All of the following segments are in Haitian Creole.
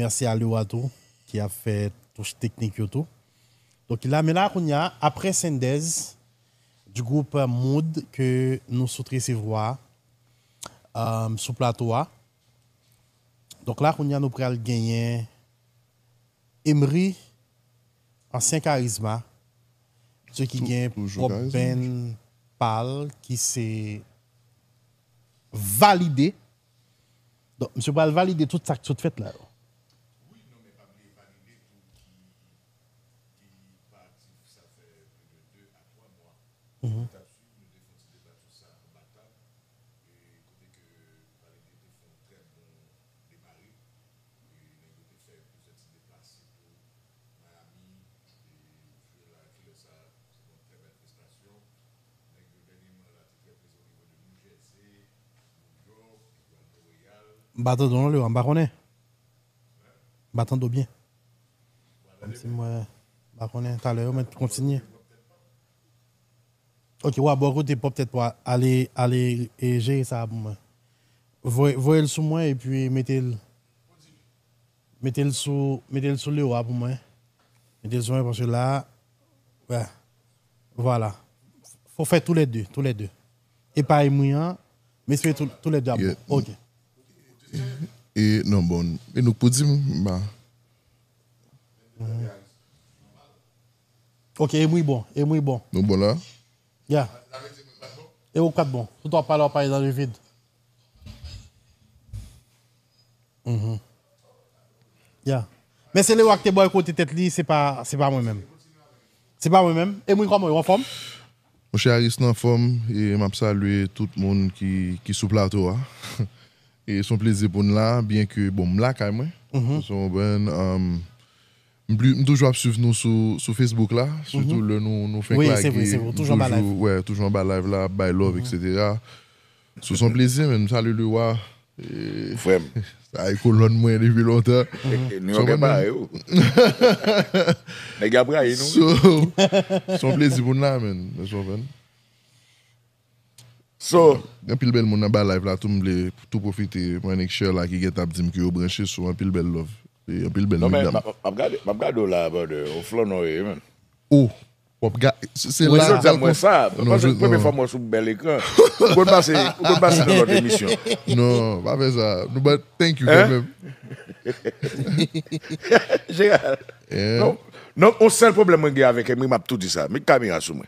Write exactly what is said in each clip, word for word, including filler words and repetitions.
Mèsi a Lewa tou, ki ap fè touch teknik yo tou. Donk la, men la kounye a, aprè Sendez, du groupe Mood ke nou sot resevwa, um, sou plato a. Donk la, kounye a, nou pral genyen Emery, ansyen Karizma, misye ki gen pwòp band pa l, ki se Valide. Donk, misye pral valide tout sa k sot fèt la yo. M pa tande w non, Lewa, m pa konnen. M pa tande w byen. Kòmsi mwen, m pa konnen, talè yo mèt kontinye. Ok, w a bò kote pòp tèt pou ale, ale e jere sa pou mwen. Voye, voye l sou mwen epi mete l, mete l sou, mete l sou Lewa pou mwen. Mete l sou mwen paske la, wè. Vwala. Fò fè tou lè de, tou lè de. E pa Emery an, m espere tou, tou lè de ap bon. Ok. E non, bon, e nou k pou di m, ba. Ok, Emery bon, Emery bon. Nou bon la? Ya. E ou kat bon. Tout w ap pale, w ap pale nan le vide. Mhm. Ya. Men se Lewa ki te bòykote tèt li, se pa, se pa mwen menm. Se pa mwen menm. Emery, kòman w ye, w anfòm? Monchè Aris, nou anfòm, e m ap salye tout moun ki, ki sou plato a. E se yon plezi pou n la, byen ke, bon, m lakay mwen. Ou konprann, um, m pli, m toujou ap swiv nou sou, sou Facebook la, sitou lè nou, nou fenk lage, m toujou, wè, toujou anba live la, ap bay love, et cetera. So, se yon plezi, men, m salye Lewa. Frè m. Sa e kolòn mwen depi lontan. Nou gen parèy ou. Nèg ap rayi nou. Se yon plezi pou n la, men. Ou konprann? So, gen anpil bèl moun anba live la tou, m vle tou pwofite, mwen nèg share la ki gentan ap di m ke yo branche, so anpil bèl love. E anpil bèl medam. M ap gade, m ap gade w la, brother. Ou flann ou ye, man. Oh, w ap gade, se la. Mwen sa, premye fwa m wè sou bèl ekran. Ou konn pase, ou konn pase nan lòt emisyon. Non, pa fè sa. Nou ba thank you kanmenm. Jeral. Non, non, yon sèl pwoblèm mwen gen avèk Emery, m ap tou di sa. Met kamera sou mwen.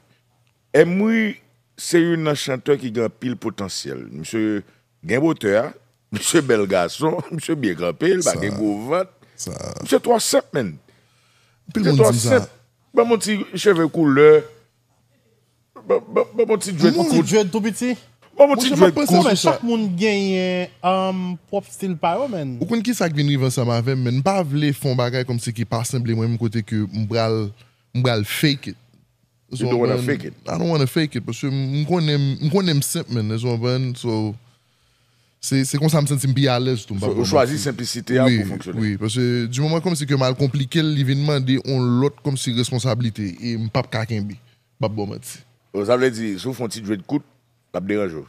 Emery se youn nan chantè ki gen anpil potansyèl. Misye gen wotè a, misye bèl gason, misye byen kanpe, li pa gen gwo vant. Misye twò senp, man. Misye twò senp. Ban m yon ti cheve koulè. Ban m yon ti dread kout. Ti dread tou piti. Ban m yon ti dread kout. Men chak moun genyen pwòp stil pa yo, man. Ou konn kisa k vin rive ansanm avè m, man? M pa vle fè yon bagay kòmsi ki pa sanble mwen menm kote ke m pral, m pral fake it. You don't wanna fake it. I don't wanna fake it, paske m konnen m konnen m senp, man, ou konprann? So, se se konsa m santi m pi alèz tou. M pa. Ou chwazi senplisite a pou fonksyone. Wi, paske di moman kòmsi ke m al konplike l, li vin mande yon lòt kòmsi responsablite e m p ap ka kenbe. M p ap ba w manti. Sa vle di, si w fè yon ti dread kout, l ap deranje w.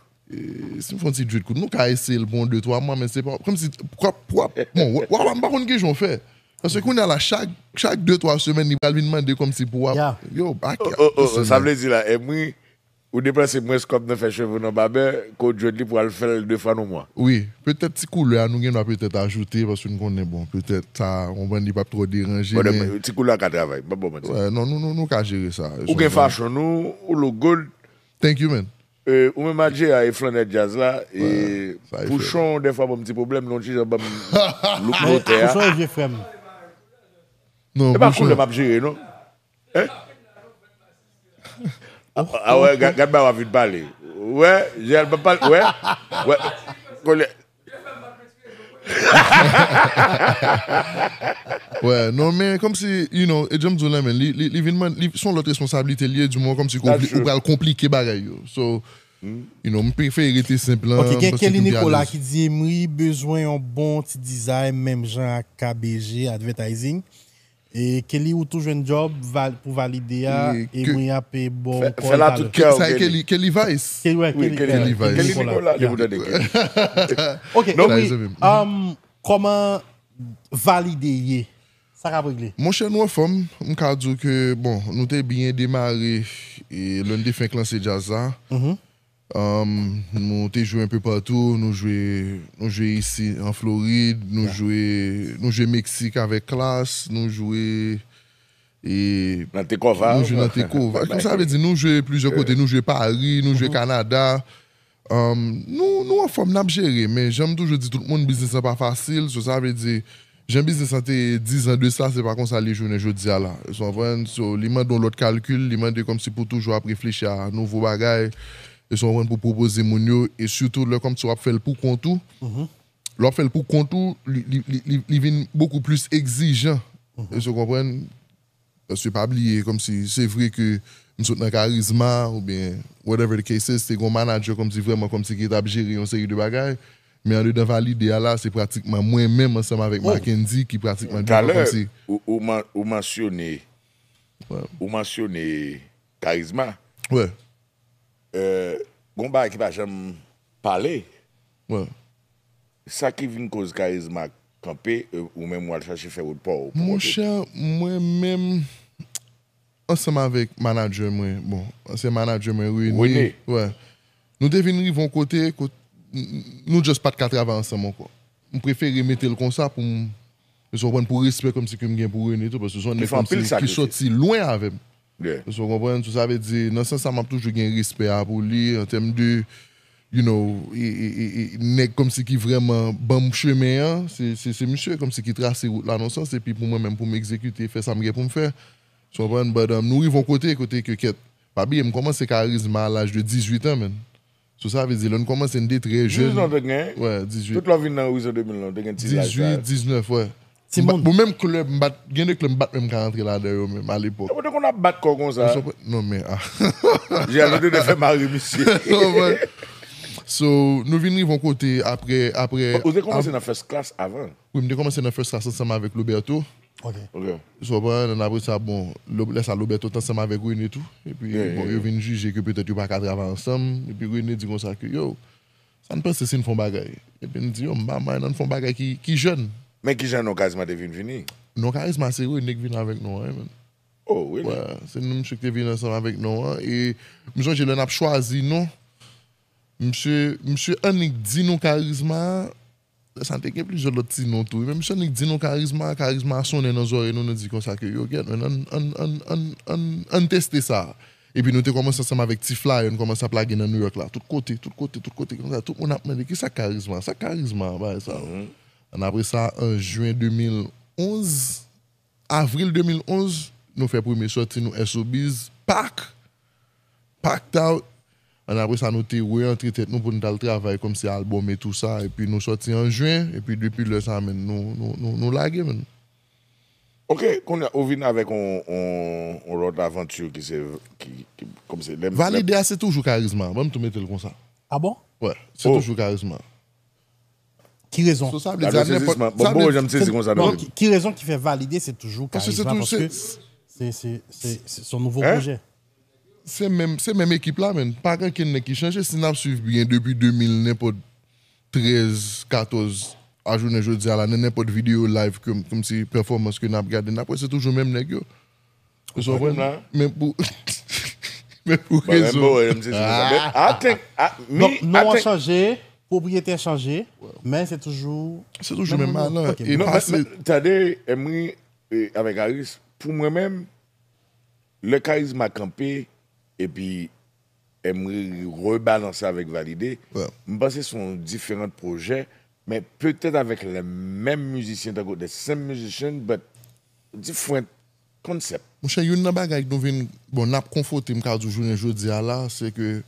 Si m fè yon ti dread kout, nou ka eseye l pou yon de twa mwa, men se pa kòmsi w ap, w ap, bon, w ap, m pa konn kijan w fè. Paske kounye a la, chak, chak de twa semèn, li pral vin mande kòmsi pou w ap, yo, bakè. Sa vle di la, Emery, ou depanse mwens kòb nan fè cheve w nan babè, ke w dread li pou w al fè l de fwa nan mwa. Wi, petèt ti koulè a, nou gen dwa petèt ajoute, paske n konnen, bon, petèt sa, w konprann, li p ap twò deranje, men. Ti koulè a ka travay, m p ap ba w manti. Wè, non, nou, nou, nou ka jere sa. Ou gen fashion ou, ou look good. Thank you, man. Ou menm ak Jera e flannè djaz la, e Pouchon dèfwa ban m ti pwoblèm, non, ti jan ban m louk motè a. Pouchon e vye frè m. E pa koulè m ap jere, non. Hein? A wè, gad bagay w ap vin pale. Wè, Jera p ap pale, wè. Wè, koulè. Wè, non, men kòmsi, you know, e jan m di w la, men, li, li, li vin mande, li, se yon lòt responsablite li ye, di moman kòmsi ke ou pral konplike bagay yo. So, you know, m prefere rete senp lan. Ok, gen Kelly Nicolas ki di Emery bezwen yon bon ti dizay, menm jan ak K B G Advertising. E Kelly, ou tou jwenn djòb pou valide a, e mwen ape ba w kòb talè. Sa e Kelly Vice. Kelly Vice. Kelly Nicolas, li pou tande Kelly. Ok, e wi, kòman Valide ye? Sa k ap regle? Monchè, nou anfòm. M ka di w ke, bon, nou te byen demare e lè n te fenk lanse djaz la. Um, nou te jwe enpe patou, nou jwe, nou jwe isi an Florid, nou jwe, nou jwe Meksik avèk Klass, nou jwe e Nan Tekova. Nou jwe nan Tekova. Sa vle di, nou jwe plizyè kote, nou jwe Pari, nou jwe Kanada. Um, nou, nou anfòm, n ap jere, men jan m toujou di tout moun, biznis lan pa fasil, so sa vle di, jan biznis lan te ye diz an de sa, se pa konsa li ye jounen jodi a la. Ou konprann? So, li mande yon lòt kalkil, li mande kòmsi pou toujou ap reflechi a nouvo bagay, ou konprann, pou pwopoze moun yo, e sitou lè kòmsi w ap fè l pou kont ou, lè w ap fè l pou kont ou, li, li, li, li, li vin bokou plis egzijan, ou konprann? Paske pa bliye, kòmsi, se vre ke m sot nan Karizma, oubyen whatever the case is, te gon manager kòmsi vrèman kòmsi ki t ap jere yon seri de bagay, men andedan Valide a la, se pratikman mwen menm ansanm avèk Mackendy ki pratikman Talè, kòmsi ou, ou, man- ou mansyone, ou mansyone Karizma. Wè. Euh, gon bagay ki pa janm pale. Wè. Sa ki vin koz Karizma kanpe, euh, ou menm w al chache fè wout pa w pou kote. Monchè, mwen menm, ansanm avèk manager mwen, bon, ansyen manager mwen, René. René. Wè. Nou te vin rive yon kote, kot, n- n- nou just pa t ka travay ansanm ankò. M prefere mete l konsa pou m, ou konprann, pou respè kòmsi ke m gen pou René tou, paske se yon nèg kòmsi ki sòti lwen avè m. Ou konprann? So, sa vle di, nan sans sa, m ap toujou gen respè a pou li, an tèm de, you know, e, e, e, e, nèg kòmsi ki vrèman ban m chemen an, se, se, se misye kòmsi ki trase wout la nan sans, epi pou mwen menm, pou m egzekite, fè sa m gen pou m fè. Ou konprann? But, um, nou rive yon kote, kote ke kèt. Pa bliye, m kòmanse Karizma a laj de dizuit an, man. So, sa vle di, lè n kòmanse, n te trè jèn. Dizuit an w te gen? Wè, dizuit. Tout lè w vin nan orizon de mil lan, w te gen ti laj sa. Dizuit, diznèf, wè. Timoun. Bon, menm klèb, m pa t, gen de klèb, m pa t menm ka rantre ladan yo menm, alepòk. Epi w te konn ap bat kò w konsa. Non, men, ah. Jè, nou te fè mare misye. So, nou vin rive yon kote apre, apre. Ou te kòmanse nan First Class avan? Wi, m te kòmanse nan First Class ansanm avèk Loberto. Ok. Ok. Ou konprann? Apre sa, bon, lè sa Loberto t ansanm avèk René tou. Epi, bon, yo vin jije ke petèt yo pa ka travay ansanm. Epi René di konsa ke, yo, sa n panse si n fè yon bagay? Epi m di, yo, m pa mal, ann fè yon bagay ki, ki jèn. Men ki jan non Karizma te vin vini? Non Karizma se René k vin avèk non an, man. Oh, really? Wè, se nou misye ki te vin ansanm avèk non an. E m sonje lè n ap chwazi non, misye, misye annik di nou Karizma, sa te gen plizyè lòt ti non tou. Men misye annik di nou Karizma, Karizma sonnen nan zòrèy nou, nou di konsa ke, yo, gèt, men ann, ann, ann, ann, ann, ann teste sa. Epi nou te kòmanse ansanm avèk ti flyer, nou kòmanse ap lage nan New York la. Tout kote, tout kote, tout kote, konsa, tout moun ap mande, kisa Karizma? Sa Karizma, bagay sa. Ann apre sa, an jen de mil onz, avril de mil onz, nou fè premye sòti nou, S O Bs, Pack, Packed Out. Ann apre sa, nou te re-antre tèt nou pou n t al travay kòmsi albòm e tou sa. Epi nou sòti an jen, epi depi lè sa, menm, nou, nou, nou, nou lage, menm. Ok, kounye a, ou vin avèk on, on, on lòt avanti ki se, ki, ki, kòmsi, lè m, lè m Valide a, se toujou Karizma. Ban m tou mete l konsa. Ah bon? Wè, se toujou Karizma. Ki rezon? So, sa vle di a nenpòt, sa vle di, jan m sezi konsa, non, ki, ki rezon ki fè Valide se toujou Karizma, paske se, se, se, se, se yon nouvo pwojè. Se menm, se menm ekip la, menm. Pa gen ankenn nèg ki chanje. Si n ap swiv byen depi de mil nenpòt trèz, katòz a jounen jodi a la, nan nenpòt videyo live ke, kòmsi pèfòmans ke n ap gade, n ap wè se toujou menm nèg yo. Ou konprann? Men pou, men pou rezon. Donk, non an chanje, pwopriyetè chanje, men se toujou, se toujou menm malan. E pase. Tande, Emory, e, avèk Aris, pou mwen menm, lè Karizma kanpe, epi Emory rebalanse avèk Valide, m panse se yon diferan pwojè, men petèt avèk le menm mizisyen, tankou the same musician, but different concept. Monchè, youn nan bagay nou vin, bon, n ap konfwonte, m ka di w jounen jodi a la, se ke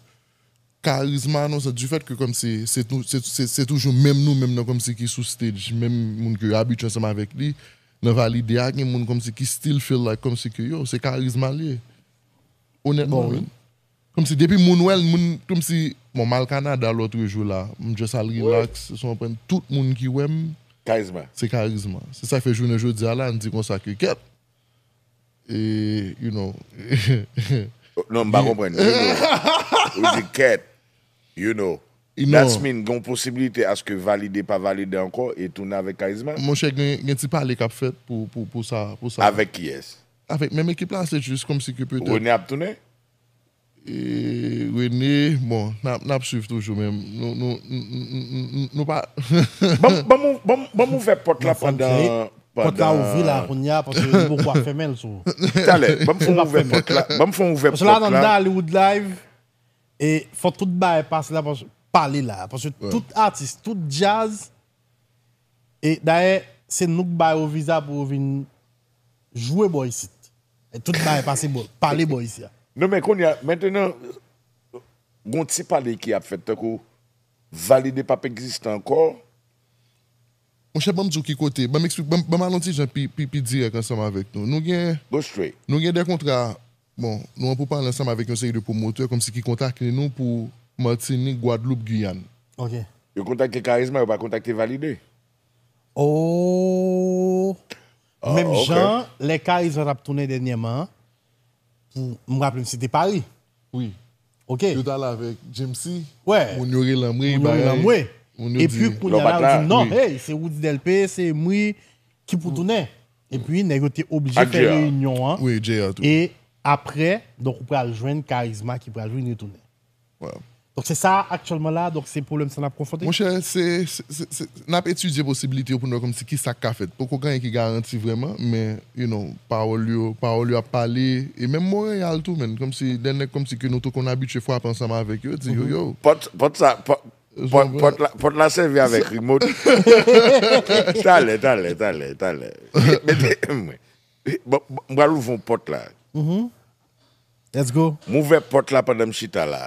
Karizma, non, se du fait que kòmsi se tou, se, se, se toujou menm nou menm nan kòmsi ki sou stage, menm moun ke yo abitye ansanm avèk li, nan Valide a, gen moun kòmsi ki still feel like kòmsi ke, yo, se Karizma li ye. Onètman, menm. Kòmsi depi moun wè l, moun, kòmsi, bon, m al Kanada lòt jou la, m just al relax, so, w konprann, tout moun ki wè m, Karizma. Se Karizma. Se sa k fè jounen jodi a la, n di konsa ke kèt. E, you know. Non, m pa konprann. You know. Ou di kèt. You know. That's mean gen yon posibilite aske Valide pa valide ankò e tounen avèk Karizma? Monchè, gen, gen ti pale k ap fèt pou, pou, pou sa, pou sa. Avèk kiyès? Avèk menm ekip la, se jis kòmsi ke petèt. Rene ap tounen? E Rene, bon, n ap, n ap swiv toujou, men nou, nou, nou, nou, nou, nou pa. Ban m, ban m ou-, ban m, ban m ouvè pòt la pandan, pòt la pandan ouvri la kounye a, paske li poko ap fèmen l sou ou. Talè, ban m fè yon ouvè pòt la, ban m fè yon ouvè pòt la. Paske la, nan Hollywood Live, e fò tout bagay pase la, paske, pale la, paske tout atis, tout djaz, e dayè, se nou k ba yo viza pou yo vin jwe bò isit. E tout bagay pase bò, pale bò isi a. Non, men kounye a, mentenan, gon ti pale ki ap fèt, tankou Valide p ap egziste ankò. Monchè, ban m di w ki kote. Ban m eksplik-, ban m, ban m al yon ti jan pi, pi, pi dirèk ansanm avèk nou. Nou gen, Go straight. Nou gen de kontra, bon, nou an pou pale ansanm avèk yon seri de pwomotè, kòmsi ki kontakte nou pou Matinik, Gwadloup, Giyàn. Ok. Yo kontakte Karizma, yo pa kontakte Valide. Oh! Ah, menm jan, lè Karizma t ap tounen dènyèman, pou, m raple m se te Paris. Wi. Ok. Yo t al avèk James C. Wè. Moun yo rele anmwe, moun yo rele anmwe. Epi kounye a la, yo di non, hey, se Roody Delpé, se Emory ki pou tounen. Epi nèg yo te oblije fè reyinyon an. Wi, J R tou. E apre, donk, ou pral jwenn Karizma ki pral vin retounen. Donk, se sa aktyèlman la, donk, se pwoblèm sa n ap konfwonte. Monchè, se, se, se, se, n ap etidye posibilite yo pou n wè kòmsi ki sa k ka fèt. Poko gen anyen ki garanti vrèman, men, you know, pawòl yo, pawòl yo ap pale. E menm Monreyal tou, menn, kòmsi, de nèg kòmsi ke nou te konn abitye frape ansanm avèk yo, di yo, yo. Pòt, pòt sa, pòt, pòt, pòt la, pòt la sèvi avèk remote. Talè, talè, talè, talè. Mete, mwen. Bon, bon, m pral ouvri yon pòt la. Let's go. M ouvè pòt la pandan m chita la.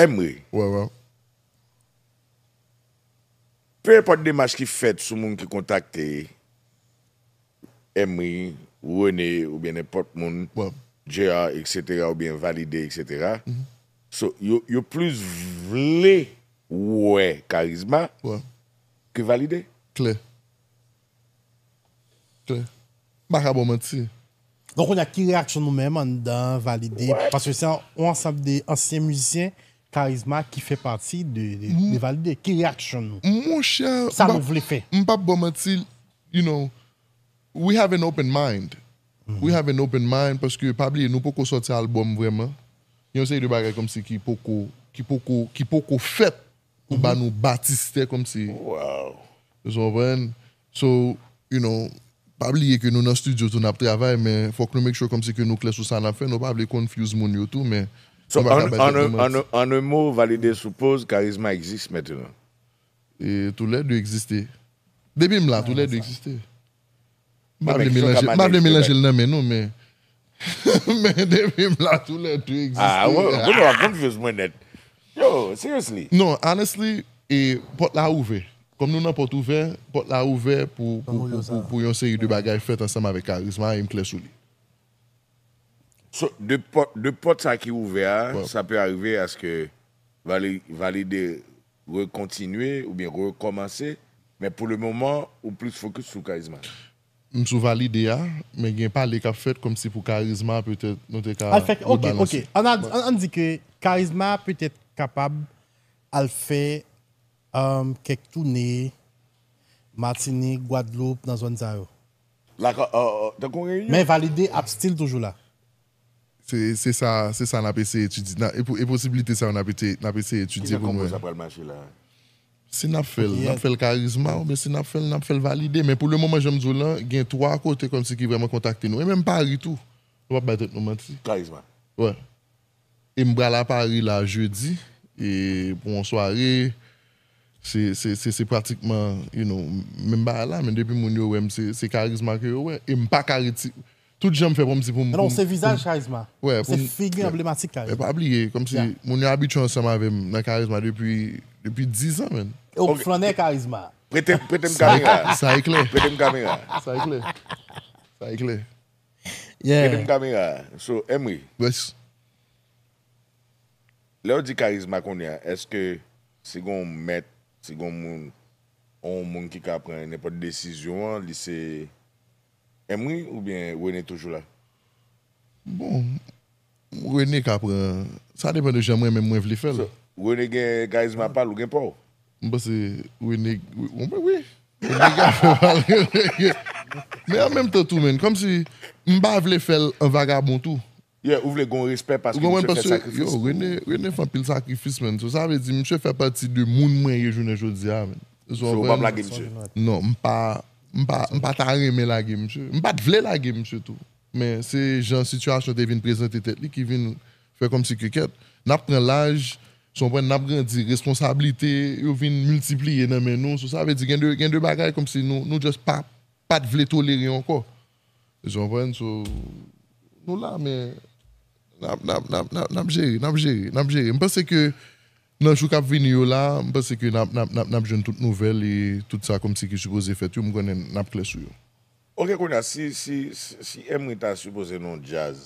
Emory. Wè, wè. Pe enpòt demach ki fèt sou moun ki kontakte Emory, Rene, oubyen nenpòt moun, J R, et cetera, oubyen Valide, et cetera. So, yo, yo plis vle wè Karizma ke Valide. Klè. Klè. M pa ka ba w manti. Donk, kounye a, ki reyaksyon nou menm anndan Valide? Paske se yon, yon ansanm de ansyen mizisyen Karizma ki fè pati de, de, de Valide. Ki reyaksyon nou? Monchè, sa nou vle fè? M p ap ba w manti, you know, we have an open mind. We have an open mind paske pa bliye, nou poko sòti albòm vrèman. Gen yon seri de bagay kòmsi ki poko, ki poko, ki poko fèt pou ba nou batistè kòmsi. Wow. Ou konprann? So, you know, pa bliye ke nou nan studio tou, n ap travay, men fòk nou make sure kòmsi ke nou klè sou sa n ap fè. Nou pa vle confuse moun yo tou, men nou pa ka bay tèt nou manti. So, en, en, en un mot, Valide suppose Karizma existe maintenant. E tou lè de egziste. Depi m la, tou lè de egziste. M pa vle melanje, m pa vle melanje l nan men nou, men, men depi m la, tou lè de egziste. Ah, wè, kounye a w ap confuse mwen nèt. Yo, seriously. Non, honestly, e pòt la ouvè. Kòm nou nan pòt ouvè, pòt la ouvè pou, pou, pou, pou, pou yon seri de bagay fèt ansanm avèk Karizma, e m klè sou li. So, de pòt, de pòt sa ki ouvè a, sa pe arive aske Vali-, Valide rekontinye oubyen rekòmanse, men pou le moman, ou plis fokis sou Karizma. M sou Valide a, men gen pale k ap fèt kòmsi pou Karizma, petèt, nou te ka rebalanse. Al fè, ok, ok. Ann, ann, ann di ke Karizma petèt kapab al fè, um, kèk toune Matinik, Gwadloup, nan zòn sa yo. Laka-, uh, uh, tankou Reyinyon. Men Valide ap still toujou la. Se, se sa, se sa n ap eseye etidye. N a, e po-, e posiblite sa yo n ap ete-, n ap eseye etidye pou n wè. Kijan konbo sa pral mache la? Si n ap fè l, n ap fè l Karizma, oubyen si n ap fè l, n ap fè l Valide. Men pou le moman, jan m di w lan, gen twa kote kòmsi ki vrèman kontakte nou. E menm Paris tou. Nou p ap bay tèt nou manti. Karizma. Wè. E m pral a Paris la jedi, e pou yon sware, se, se, se, se pratikman, you know, menm bagay la, men depi moun yo wè m, se, se Karizma ke yo wè. E m pa ka reti-, tout jan m fè pou m di pou m, non, pou m, se vizaj Karizma. Wè, se figi anblematik Karizma. E pa bliye, kòmsi moun yo abitye ansanm avè m nan Karizma depi, depi diz an, menn. E w flannè Karizma. Prete, prete m kamera. Sa e klè. Prete m kamera. Sa e klè. Sa e klè. Yeah. Prete m kamera. So, Emory. Yes. Lè w di Karizma kounye a, èske si gon mèt, si gon moun, yon moun ki ka pran nenpòt desizyon an, li se Emory oubyen Rene toujou la? Bon, Rene ka pran, sa depann de jan mwen menm mwen vle fè l. So, Rene gen karizma pa l, ou gen pa w. M panse Rene, wi, wi, wi. Rene ka fè pa l. Men an menm tan tou, menn, kòmsi m pa vle fè l an vagabon tou. Yeah, ou vle gen yon respè paske misye fè sakrifis. Yo, Rene, Rene fè anpil sakrifis, menn. So, sa vle di, misye fè pati de moun mwen ye jounen jodi a, menn. So, ou p ap lage misye? Non, m pa, m pa, m pa ta renmen lage misye. M pa t vle lage misye tou. Men se jan sitiyasyon te vin prezante tèt li ki vin fè kòmsi ke kèt. N ap pran laj, si w konprann, n ap grandi, responsablite yo vin miltipliye nan men nou. So, sa vle di gen de, gen de bagay kòmsi nou, nou just pa, pa t vle tolere ankò. Si w konprann? So, nou la, men n ap, n ap, n ap, n ap, n ap jere, n ap jere, n ap jere. M panse ke nan jou k ap vini yo la, m panse ke n ap, n ap, n ap, n ap jwenn tout nouvèl e tout sa kòmsi ki sipoze fèt yo, m konnen n ap klè sou yo. Ok, kounye a, si, si, si, si Emory ta sipoze nan yon djaz,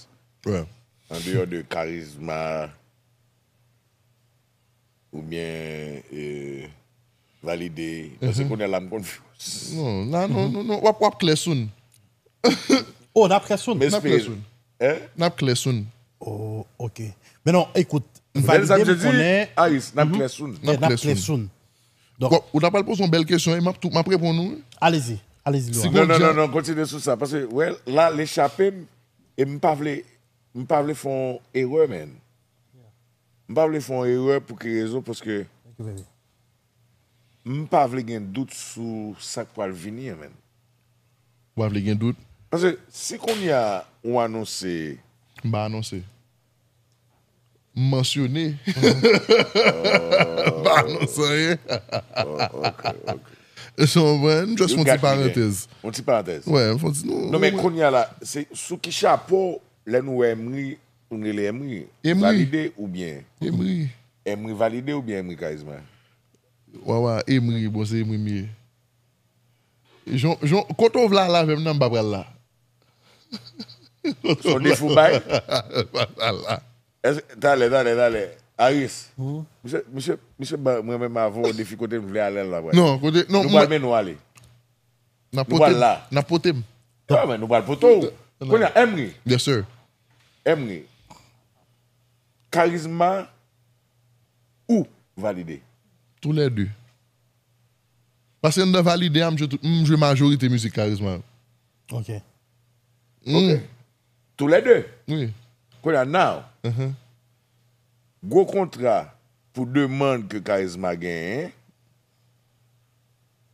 andeyò de Karizma, oubyen e, Valide, paske kounye a la m konfyouz. Non, la, non, non, non, w ap, w ap klè soon. Oh, n ap klè soon. M N ap klè espere. Soon. Hein? N ap klè soon. Oh, ok. Men non, ekout, Valide m konnen. Aris, n ap klè soon. Yeah, n ap klè soon. Donk, ou ta pral poze yon bèl kesyon e m ap tou, m ap reponn ou. Alezi, alezi, Laurent. Non, non, non, non, kontinye sou sa. Paske, well, la, l echape m e m pa vle, m pa vle fè yon erè, man. M pa vle fè yon erè pou ki rezon, paske m pa vle gen dout sou sa k pral vini an, man. Ou pa vle gen dout? Paske si kounye a ou anonse. M pa anonse. M mansyone. M pa anonse anyen. Ou konprann? M just fè yon ti parantèz. Yon ti parantèz. Wè, m fè yon ti, non, non, men kounye a la, se sou ki chapo lè nou wè Emory, nou rele Emory? Emory. Valide oubyen? Emory. Emory Valide oubyen Emory Karizma? Wawa, Emory, bon, se Emory m ye. Jan, jan, kote w vle al avè m nan, m pa pral la. Se yon defi w bay? M pa pral la. Èske, talè, talè, talè. Aris. Misye, misye, misye ban mwen menm avè w yon defi kote m vle ale la, bwè. Non, kote, non. Nou pral mennen w ale. N ap pote m. N ap pote m. Non, men nou pral pote w. Kounye a, Emory. Yes, sir. Emory. Karizma ou Valide? Tou lè de. Paske anndan Valide a, m jwe tout, m jwe majorite mizik Karizma yo. Ok. Ok. Tou lè de? Wi. Kounye a, now, gwo kontra pou demann ke Karizma genyen,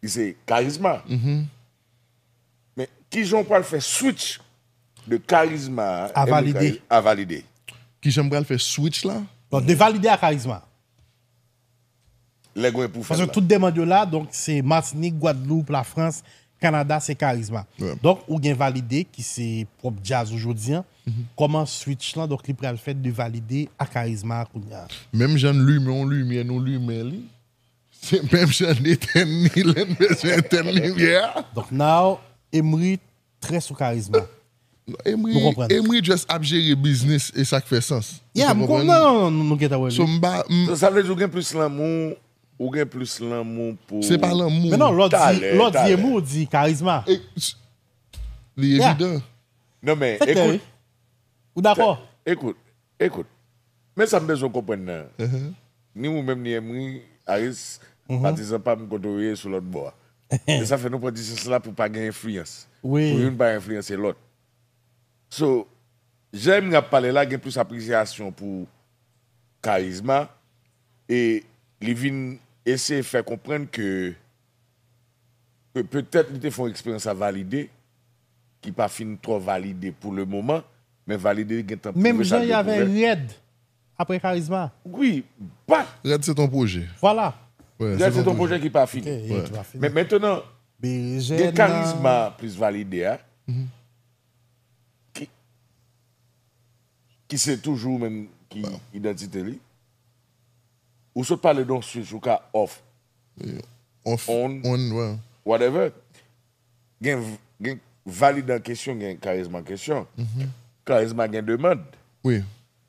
li se Karizma. Men kijan w pral fè switch de Karizma a Valide? Kijan m pral fè switch la? Bon, de Valide a Karizma. Lè gwen pou fè l la. Paske tout demann yo la, donk se Matinik, Gwadloup, Lafrans, Kanada, se Karizma. Donk ou gen Valide ki se pwòp djaz ou jodi an. Kòman switch lan, donk li pral fèt de Valide a Karizma a kounye a? Menm jan n limen yon limyè, nou limen li. Se menm jan n etèn li lè n bezwen etèn limyè a. Donk now, Emory trè sou Karizma. Nou konprann. Emory just ap jere biznis e sa k fè sans. Yeah, m konprann. Non, non, non, nou gentan wè li. So, m pa, m. So, sa vle di ou gen plis lanmou, ou gen plis lanmou pou. Se pa lanmou. Men non, lè w di, lè w di Emory, ou di Karizma. Li evidan. Non, men, ekout. Ou dakò? Ekout, ekout. Men sa m bezwen w konprann nan. Ni ou menm, ni Emory, Aris, patizan pa m kote w ye sou lòt bò a. E sa fè nou pran distans la pou pa gen enfliyans. Pou youn pa enfliyanse lòt. So, jan Emory ap pale la, gen plis apresyasyon pou Karizma. E li vin eseye fè konprann ke, ke petèt li te fè yon eksperyans a Valide, ki pa fin twò valide pou le moman, men Valide gentan pwouve sa l te pwouve. Menm jan y avè Rèd apre Karizma. Wi, but. Rèd se t on pwojè. Vwala. Rèd se t on pwojè ki pa fini. Men mentenan, gen Karizma plis Valide a, ki, ki se toujou menm ki idantite li. Ou sot pale de yon switch ou ka off, on, whatever. Gen, gen Valide an kesyon, gen Karizma an kesyon. Karizma gen demann. Wi,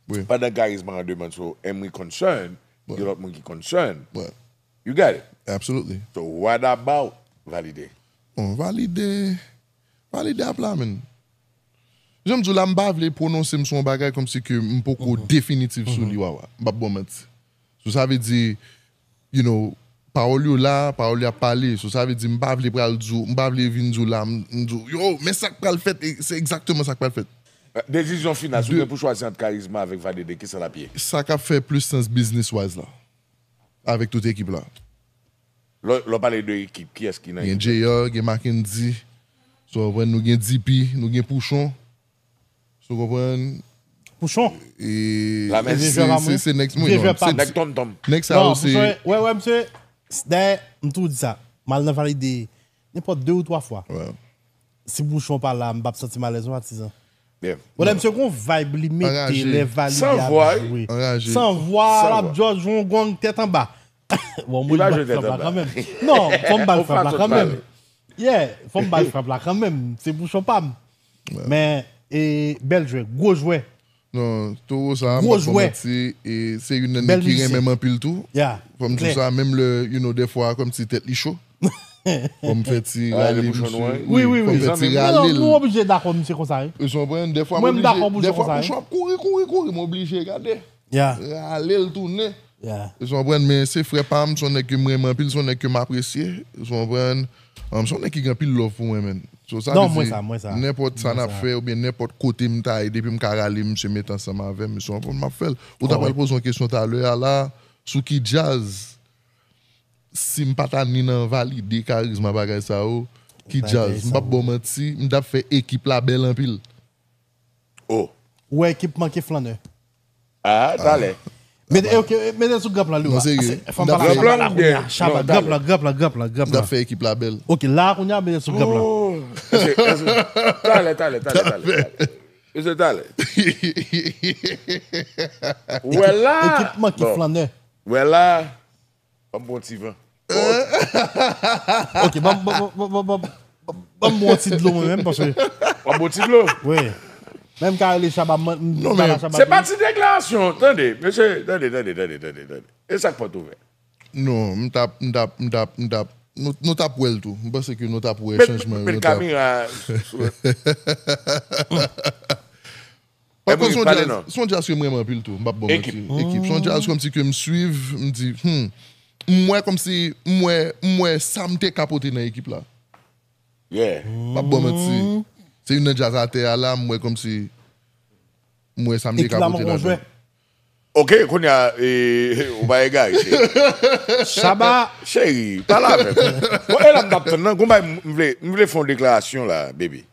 wi. Pandan Karizma an demann, so Emory concern, gen lòt moun ki concern. You get it? Absolutely. So what about Valide? Bon, Valide, Valide ap la, menn. Jan m di w la, m pa vle pwononse m sou yon bagay kòmsi ke m poko definitif sou li, Wawa. M p ap ba w manti. So, sa vle di, you know, pawòl yo la, pawòl yo ap pale. So, sa vle di, m pa vle pral di w, m pa vle vin di w la, m, m di w, yo, men sa k pral fèt, e se egzakteman sa k pral fèt. Desizyon final, si w gen pou chwazi ant Charisma avèk Vadede, kisa l ap ye? Sa k ap fè plis sans business wise la, avèk tout ekip la. Lè, lè w pale de ekip, kiyès ki nan ekip la? Gen J R, gen Mackendy, so, w konprann, nou gen D P, nou gen Pouchon. So, w konprann? Pouchon. E, se, se, se nèg, wi, non, se, nèg tonton. Nèg sa yo, se, wè, wè, misye, dayè, m toujou di sa. M al nan Valide nenpòt de ou twa fwa. Si Pouchon pa la, m p ap santi m alèz, non, patizan. Bon, lè misye gon vibe li mete, lè Valide ap jwe. San vwa, l ap jwe yon gong tèt anba. Bon, mwen, li ba l frap la kanmenm. Non, fò m ba l frap la kanmenm. Yeah, fò m ba l frap la kanmenm. Se Pouchon pa m. Men, e, bèl jwè, gwo jwè. Non, Towo sa, m p ap ba w manti, e, se youn nan nèg ki renmen m anpil tou. Fò m di w sa, menm lè, you know, dèfwa, kòmsi tèt li cho. Fò m fè ti rale misye. Wi, wi, wi. Fò m fè ti rale l. Nou oblije dakò misye konsa, wi. Ou konprann? Dèfwa m oblije, dèfwa Pouchon ap kouri, kouri, kouri, m oblije gade. Rale l tounen. Ou konprann, men se frè pa m, se yon nèg ke m renmen anpil, se yon nèg ke m apresye. Ou konprann? Um, se yon nèg ki gen anpil love pou mwen, menn. So, sa vle di, nenpòt sa n ap fè, oubyen nenpòt kote m ta ye, depi m ka rale misye met ansanm avè m, misye, w konprann, m ap fè l. Ou ta pral poze yon kesyon talè a la, sou ki djaz, si m pa ta ni nan Valide, Charisma, bagay sa yo, ki djaz? M p ap ba w manti, m t ap fè ekip la bèl anpil. Oh. Ou wè ekip manke flannè. Ah, talè. Mete, ok, mete sou gran plan li. Non, serye. Fò m pale avè w la kounye a. Chaba, gran plan, gran plan, gran plan, gran plan. M t ap fè ekip la bèl. Ok, la kounye a, mete sou gran plan. Oh. Talè, talè, talè, talè. Mesye, talè. Wè la. Ekip manke flannè. Wè la. Ban m pran ti van. Ok, ban m, ban m, ban m, ban m, ban m, ban m bon ti dlo mwen menm, paske. Ban m bon ti dlo? Wi. Menm ka rele Chaba, m, m, non, men, Chaba se pa ti deklarasyon, tande, mesye, tande, tande, tande, tande, tande. E sa k pòt ouvè? Non, m t ap, m t ap, m t ap, m t ap, nou, nou t ap wè l tou. M panse ke nou t ap wè chanjman yo, nou t ap. Met kamera sou. Pa kont, se yon djaz, se yon djaz ke m renmen anpil tou, m p ap ba w manti. Ekip. Se yon djaz kòmsi ke m swiv, m di, hmm, m wè kòmsi, m wè, m wè sa m te ka pote nan ekip la. Yeah. M p ap ba w manti. Se youn nan djaz atè a la, m wè kòmsi, m wè sa m te ka pote ladan. Ok, kounye a, e, ou pa egare, cheri. Chaba. Cheri, pale avè m. Bon, e la m t ap tann nan, gon bay, m vle, m vle fè yon deklarasyon la, baby.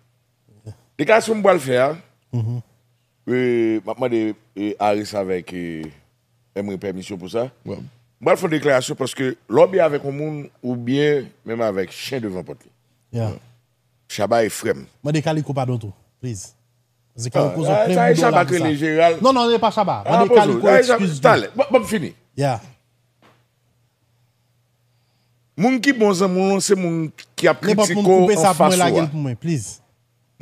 Deklarasyon m pral fè a, e, m ap mande, e, Aris avèk, e, Emory pèmisyon pou sa. M pral fè yon deklarasyon paske lè w byen avèk yon moun, ou byen menm avèk chen devan pòt li. Chaba e frè m. Mande Kaliko padon tou, please. Paske Kaliko gon plen boudon la pou sa. Non, non, e pa Chaba. Mande Kaliko eskiz tou. Talè, ban m fini. Moun ki bon zanmi w lan, se moun ki ap kritike w anfas ou a.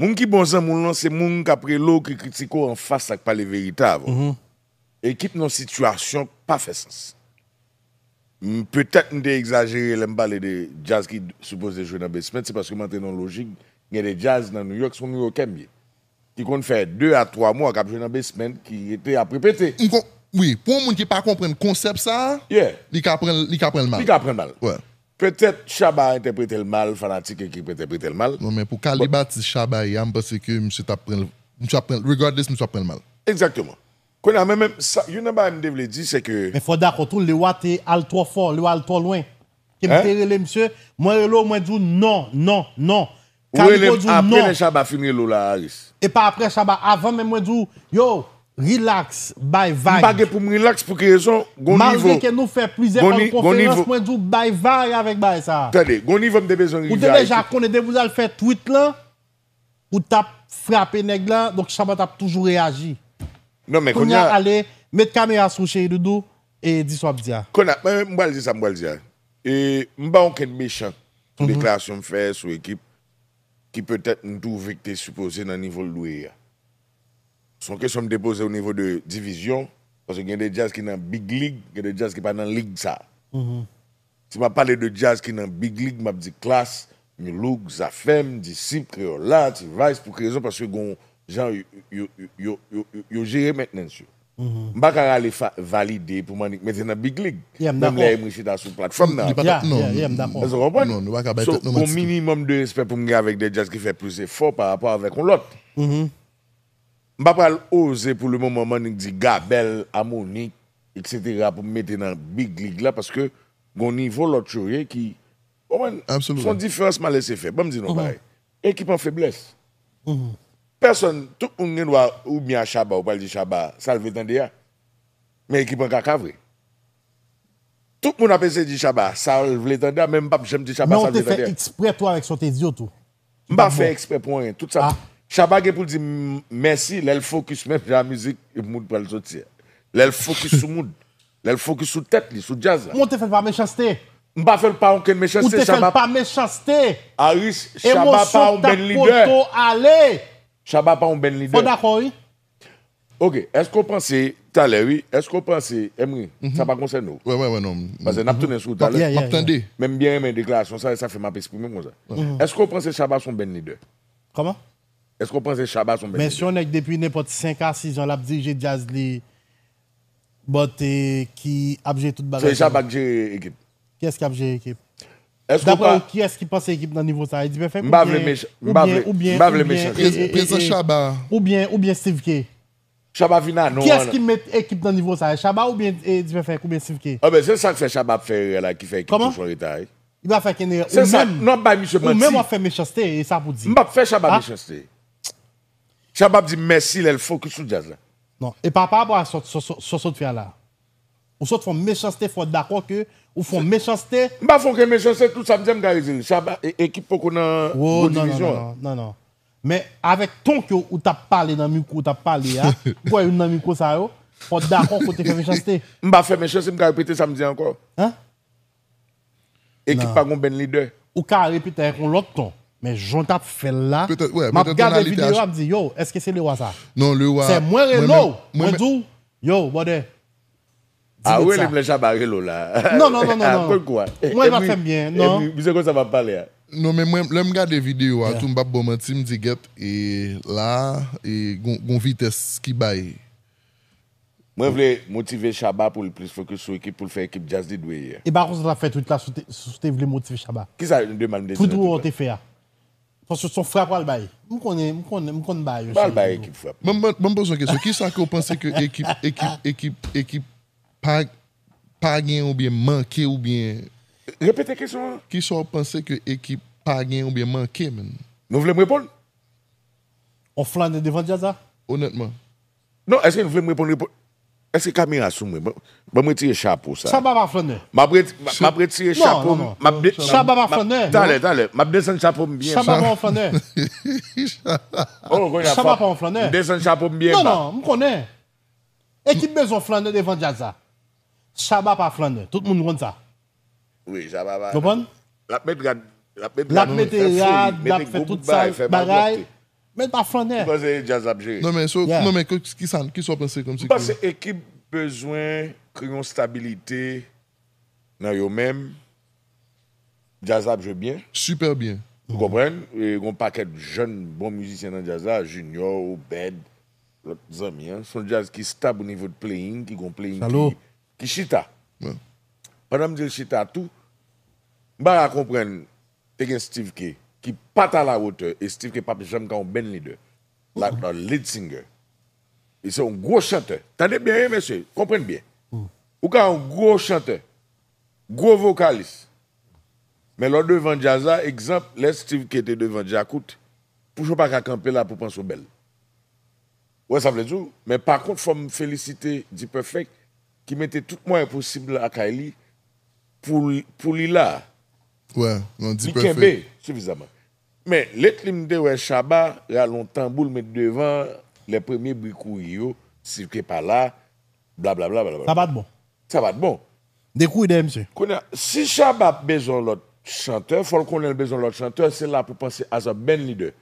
Moun ki bon zanmi w lan, se moun k ap rele w, ki kritike w anfas ak pale verite avè w. Ekip nan sitiyasyon k pa fè sans. M, petèt m te egzajere lè m pale de djaz ki sipoze jwe nan basement, se paske m antre nan yon lojik, gen de djaz nan New York, se yon Nouyòkè m ye. Ki konn fè de a twa mwa k ap jwe nan basement, ki rete ap repete. M kon-, wi, pou yon moun ki pa konprann konsèp sa a, li ka pran l, li ka pran l mal. Li ka pran l mal. Petèt Chaba entèprete l mal, fanatik ekip entèprete l mal. Non, men pou kalib atis Chaba ye a, m panse ke misye t ap pran l, misye ap pran l, regardless, misye ap pran l mal. Egzakteman. Kounye a, men menm sa, youn nan bagay m te vle di, se ke. Men fò w dakò tou, Lewa te al twò fò, Lewa al twò lwen. Ke m te rele misye, mwen rele w, mwen di w non, non, non. Ou rele m apre lè Chaba fin rele w la, Aris. E pa apre Chaba, avan menm mwen di w, yo, relax, bay vag. M pa gen pou m relax pou ki rezon, gon nivo. Malgre ke nou fè plizyè al konferans, mwen di w bay vag avèk bagay sa. Tande, gon nivo m te bezwen rive a. Ou te deja konnen depi w t al fè tweet lan, ou t ap frape nèg la, donk Chaba t ap toujou reyaji. Non, men kounye a, ale, met kamera sou Cheri Doudou e di sa w ap di a. Kounye a, mwen, mwen pral di sa, mwen pral di a. E m pa okenn mechan pou deklarasyon m fè sou ekip ki petèt m twouve ki te sipoze nan nivo l dwe ye a. Se yon kesyon m te poze o nivo de divizyon, paske gen de djaz ki nan big league, gen de djaz ki pa nan lig sa. Si m ap pale de djaz ki nan big league, m ap di Klass, Nu-Look, Zafèm, Disip, Kreyòl La, T-Vice, pou ki rezon? Paske gon jan yo, yo, yo, yo, yo, yo jere maintenance yo. M pa ka rale fa- valide pou m annik mete nan big league. Yeah, m dakò. Menm lè Emery chita sou platfòm nan. Li pa ta- Yeah, non, yeah, yeah, m dakò. Èske w konprann? Non, nou pa ka bay So, tèt nou gon manti tou. Minimòm de respè pou m gen avèk de djaz ki fè plis efò pa rapò avèk yon lòt. M pa pral oze pou le moman m annik di Gabèl, Amoni, et cetera pou m mete nan big league la paske gon nivo lòt yo ye ki, w konprann? Absolutely. Se yon diferans m a lese fè. Ban m di nou yon bagay. Ekip an feblès. Pèsòn, tout moun gen dwa, oubyen a Shabba, ou pral di Shabba, sa l vle tande a. Men ekip an kaka vre. Tout moun ap eseye di Shabba, sa l vle tande a, men m p ap janm di Shabba sa l vle tande a. Men ou te fè eksprè tou avèk sa w te di yo tou. M pa fè eksprè pou anyen. Tout sa. Shabba gen pou l di m mèsi, lè l fokis menm jan mizik, mood pral soti a. Lè l fokis sou mood. Lè l fokis sou tèt li, sou djaz la. Men w te fè l pa mechanste. M pa fè l pa okenn mechanste. Ou te fè l pa mechanste. Aris, Shabba pa yon band leader. Emosyon t ap pote w ale. Shabba pa yon band leader. Fò w dakò, wi. Ok, èske w panse, talè, wi, èske w panse, Emery, sa pa konsène w? Wè, wè, wè, non. Paske n ap tounen sou w talè. M ap tande. Men m byen renmen deklarasyon sa, e sa fè m ap eksprime m konsa. Èske w panse Shabba se yon band leader? Kòman? Èske w panse Shabba se yon band leader? Men si yon nèg depi nenpòt senk a sis an l ap dirije djaz li, but, eh, ki ap jere tout bagay. Se Shabba k jere ekip. Kiyès k ap jere ekip? Èske w pa... Daprè w, kiyès ki panse ekip nan nivo sa a? Eddie Perfect? M pa vle mechanste. M pa vle mechanste. Prezans Shabba. Oubyen, oubyen Steve K? Shabba vin a non an. Kiyès ki met ekip nan nivo sa a? Shabba oubyen Eddie Perfect oubyen Steve K? Anben, se sa k fè Shabba ap fè erè la ki fè ekip toujou an reta, wi. Li pa fè kenn erè. Ou menm, non, ap bay misye manti. Ou menm w ap fè mechanste, e sa pou di. M p ap fè Shabba mechanste. Shabba ap di mèsi lè l fokis sou djaz la. Non, e pa pa rapò a sa w sot fè a la. Ou sot fè yon mechanste, fò w dakò ke ou fè yon mechanste. M pa fè okenn mechanste, tout sa m di a m ka retire. Shabba, e- ekip poko nan gwo divizyon an. Non, non, non. Men avèk ton ke ou t ap pale nan mikwo, ou t ap pale a, m kwè youn nan mikwo sa yo, fò w dakò ke w te fè mechanste. M pa fè mechanste, m ka repete sa m di a ankò. Hein? Ekip pa gon band leader. Ou ka repete avèk yon lòt ton. Men jan w t ap fè l la, m ap gade videyo a, m di, yo, èske se Lewa sa? Non, Lewa. Se mwen rele w, mwen di w, yo, brother. Ah, ou rele m lè Shabba rele w la. Non, non, non, non, non. Mwen pa fè m byen, non. Misye konsa m ap pale a. Non, men mwen, lè m gade videyo a tou, m p ap ba w manti, m di, gèt, e la, e gon, gon vitès ki bay. Mwen vle motive Shabba pou l plis fokis sou ekip, pou l fè ekip djaz li dwe ye. E pa konsa w t ap fè tweet la si w te, si w te vle motive Shabba. Kisa de mal m te di nan tweet la? Tweet ou te fè a. Paske se yon frap w al bay. M konnen, m konnen, m konn bay yo. M al bay ekip frap. Ban m, ban m poze yon kesyon. Kisa ke w panse ke ekip, ekip, ekip, ekip pa, pa gen oubyen manke oubyen... Repete kesyon an. Kisa w panse ke ekip pa gen oubyen manke, menn? Nou vle m reponn? On flannè devan djaz la? Onètman. Non, èske n vle m reponn, reponn? Èske kamera sou mwen? Ban, ban m retire chapo sa. Shabba pa flannè. M ap reti-, m ap retire chapo m, m ap de-, Shabba pa flannè. Talè, talè. M ap desann chapo m byen ba. Shabba pa yon flannè. Oh, kounye a, Shabba pa yon flannè. M desann chapo m byen ba. Non, non, m konnen. Ekip bezwen flannè devan djaz la. Shabba pa flannè. Tout moun konn sa. Wi, Shabba pa. Konprann? L ap met rad, l ap met rad, fè foli, mete gwo bout bagay, fè malpwòpte. Men l pa flannè. Ou panse djaz ap jere? Non, men, so, non, men, ki, ki sa, ki sa w panse kòmsi ke... M panse ekip bezwen kreye yon stabilite nan yo menm. Djaz la ap jwe byen. Sipè byen. Ou konprann? E, gon pakèt jèn bon mizisyen nan djaz la, Junior, Obed, lòt zanmi an. Se yon djaz ki stab o nivo de playing, ki gon playing ki, ki chita. Pandan m di l chita tou, m pa ka konprann te gen Steve K, ki pa t a la wotè, e Steve K p ap janm ka yon band leader. La, la lead singer. E se yon gwo chantè. Tande byen, wi, mesye, konprann byen. Ou ka yon gwo chantè, gwo vokalis. Men lè w devan djaz la, egzanp, lè Steve K te devan Djakout, pouki w pa ka kanpe la pou w panse w bèl? Ou wè sa m vle di w? Men pa kont, fò m felisite D-Perfect ki mete tout mwayen posib lakay li pou, pou li la. Wè, non, D-Perfect. Li kenbe sifizaman. Men, lately m te wè Shabba rale yon tanbou l met devan, lè premye bri kouri yo, Steve K pa la, blablabla, blablabla. Sa pa t bon. Sa pa t bon. De kouri dèyè misye. Kounye a, si Shabba bezwen yon lòt chantè, fò l konnen l bezwen yon lòt chantè, se la pou panse as a band leader.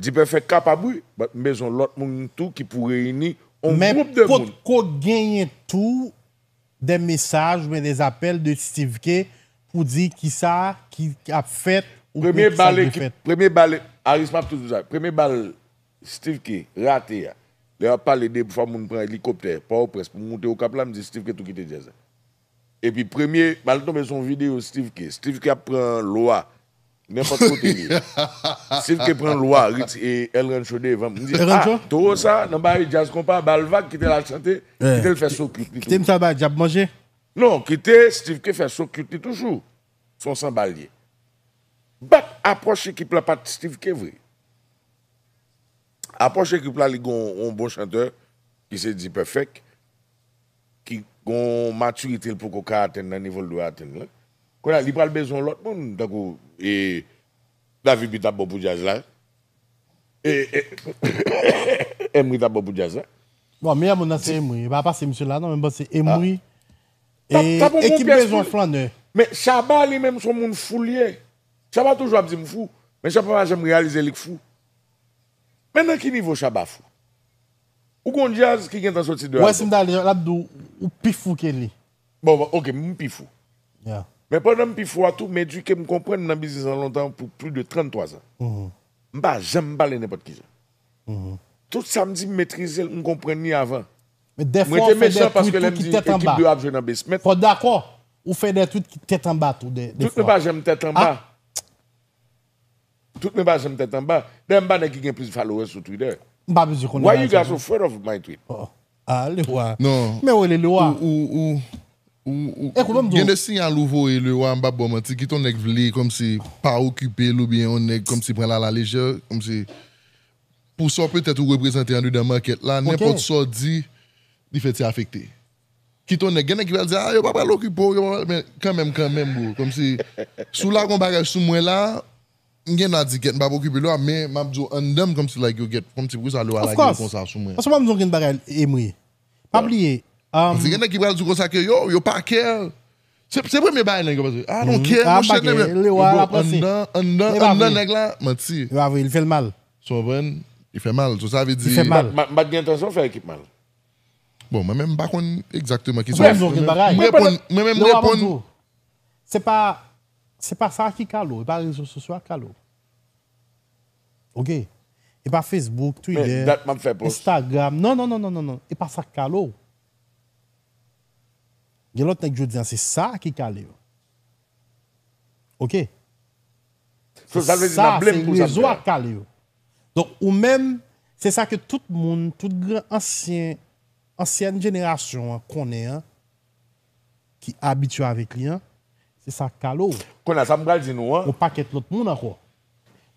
D-Perfect kapab, wi, but m bezwen lòt moun tou ki pou reyini yon gwoup de moun. Men potko genyen tou de mesaj oubyen de apèl de Steve K pou di kisa ki ap fèt oubyen kisa ki dwe fèt. Premye bal, Aris, m ap toujou di sa. Premye bal Steve K rate a. Lè y ap pale de fò moun pran elikoptè Pòtoprens pou moute Okap la, m di Steve K tou kite djaz la. Epi premye, m al tonbe sou yon videyo Steve K. Steve K ap pran lwa. Nenpòt kote li ye. Steve K pran lwa, Ritz e El Rancho devan. M di, ah, towo sa, nan bagay djaz konpa, ba l vag, kite l al chante, kite l fè so kwit li tou. Kite m sa ba djab manje. Non, kite Steve K fè so kwit li toujou. Se yon sanba l ye. But apwòch ekip la pa t Steve K vre. Apwòch ekip la, li gen yon, yon bon chantè ki se D-Perfect, ki gen yon matirite l poko ka atenn nan nivo l dwe atenn lan. Kounye a, li pral bezwen yon lòt moun, tankou e, David P t ap bon pou djaz la. E, e, Emery t ap bon pou djaz la. Bon, meyè moun nan se Emery. E pa pase misye la, non, men m panse Emery. T ap, t ap yon bon pyès pou li. Ekip bezwen flannè. Men Shabba li menm se yon moun fou li ye. Shabba toujou ap di m fou. Men Shabba pa janm reyalize li k fou. Men nan ki nivo Shabba fou? Ou gon djaz ki gentan soti de albòm. Wè, si m ta ale, l ap di w, ou pi fou ke li. Bon, bon, ok, m pi fou. Yeah. Men pandan m pi fou a tou, m edike, m konprann nan biznis lan lontan pou plis de tranntwa zan. M pa janm pale nenpòt kijan. Tout sa m di, m metrize l, m konprann li avan. Men dèfwa ou fè dè twit tou ki tèt anba. Fò dakò, ou fè dè twit ki tèt anba tou dèfwa. Tout nou pa janm tèt anba. Tout mwen pa janm tèt anba. Dayè, m pa nèg ki gen plis followers sou Twitter. M pa bezwen konnen. Why you guys so afraid of my tweet? Oh. Ah, Lewa. Non. Men ou rele Lewa. Ou, ou, ou, ou, ou gen de siyal ou voye Lewa, m pa ba w manti, kit yon nèg vle kòmsi pa okipe l oubyen yon nèg kòmsi pran l alalejè, kòmsi pou sa w petèt ou reprezante andedan makèt la, nenpòt sa w di, li fè ti afekte. Kit yon nèg, gen nèg ki pral di, ah, yo pa pral okipe w, yo pa pral, men kanmenm, kanmenm, bro. Kòmsi, si w lage yon bagay sou mwen la, m gen dwa di, gèt, m p ap okipe Lewa, men m ap di w anndan m, kòmsi, like, yo gèt, kòmsi, poukisa Lewa lage l konsa sou mwen. Paske m ap di w gen bagay, Emery. Pa bliye. Paske gen nèg ki pral di w konsa ke yo, yo pa care. Se, se premye bagay nèg yo pral di, ah, don't care, monchè, nèg yo, anndan, anndan, anndan nèg la, manti. Yo pa vre, li fè l mal. Sa w konprann? Li fè mal. So, sa vle di. Li fè mal. M pa t gen entansyon fè ekip mal. Bon, mwen menm, m pa konn egzakteman ki sa. Mwen menm, mwen menm, mwen menm, mwen reponn. Se pa, se pa sa ki kale w, e pa rezo sosyo a k kale w. Ok? E pa Facebook, Twitter, Instagram. Non, non, non, non, non, non. E pa sa k kale w. Gen lòt nèg jodi a, se sa ki kale yo. Ok? So, sa vle di n ap blame pou sa m fè a. Rezo a k kale yo. Donk, ou menm, se sa ke tout moun, tout gran ansyen, ansyèn jenerasyon an konnen an, ki abitye avèk li an, se sa k kale w. Kounye a, sa m pral di nou an. Yon pakèt lòt moun ankò.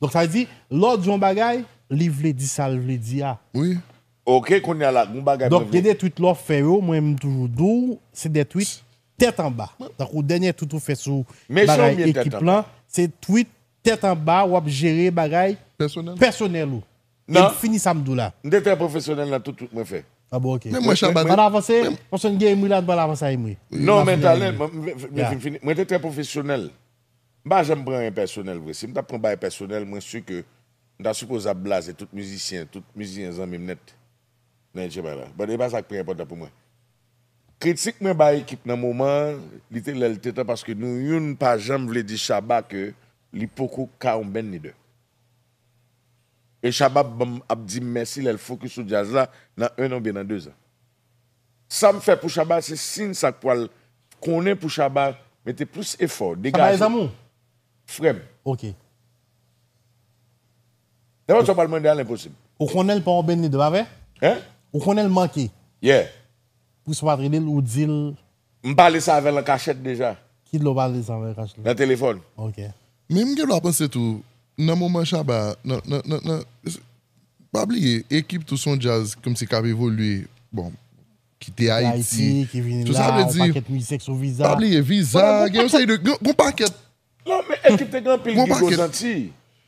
Donk, sa vle di, lè w di yon bagay, li vle di sa l vle di a. Wi. Ok, kounye a la, gon bagay mwen vle. Donk, gen de tweet lè w fè yo, mwen, m toujou di w, se de tweet tèt anba. Tankou dènye tweet ou fè sou bagay ekip lan, se tweet tèt anba, w ap jere bagay pèsonèl ou. E m fini sa m di w la. M te trè pwofesyonèl nan tout tweet mwen fè. Ah bon, ok. Menm mwen, Shabba. Ann avanse, paske n gen Emery la, n pral avanse a Emery. Non, men talè, mwen, mwen, mwen fin fini. Mwen te trè pwofesyonèl. M pa janm pran anyen pèsonèl vre. Si m t ap pran bagay pèsonèl, mwen si ke m ta sipoze ap blaze tout mizisyen, tout mizisyen zanmi m nèt. Nan etchebay la. But e pa sa k pi enpòtan pou mwen. Kritik mwen bay ekip nan moman an, li te lè l te tan paske nou youn pa janm vle di Shabba ke li poko ka yon band leader. E Shabba ap ban m, ap di m mèsi lè l fokis sou djaz la nan en an oubyen nan de zan. Sa m fè pou Shabba, se siy sa k pral konnen pou Shabba mete plis efò, degaje. Shabba e zanmi w? Frè m. Ok. Nenpòt sa w pral mande a, l enposib. Ou konnen l pa yon band leader, pa vre? Hein? Ou konnen l manke. Yeah. Pou sa w pa t rele l, ou di l. M pale sa avè l an kachèt deja. Ki lè w pale sa avè l an kachèt? Nan telefòn. Ok. Men m gen dwa panse tou, nan moman Shabba, nan, nan, nan, nan, pa bliye, ekip tou se yon djaz kòmsi k ap evolye. Bon, kite Ayiti. Ayiti, ki vini la, yon pakèt mizisyen k sou Visa. Pa bliye, Visa, gen yon seri de, gen, gen yon pakèt. Non, men ekip te gen anpil gigo zanti.